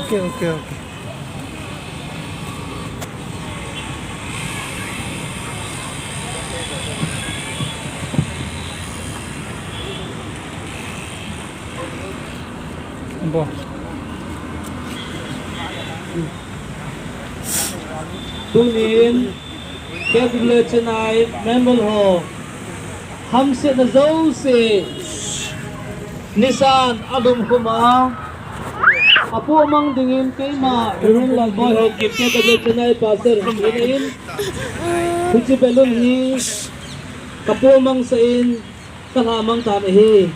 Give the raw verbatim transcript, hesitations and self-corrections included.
Okay, okay, okay. Bo. Tunin, K W Chennai member ho, hamsetna jouse, nisan alum khum a, apoh mang dingin keima, Reverend Lalboi Haokip, K W Chennai pastor, hung in, hiche balloon hi, kapoh mang sah in, kalhamang tan ahi.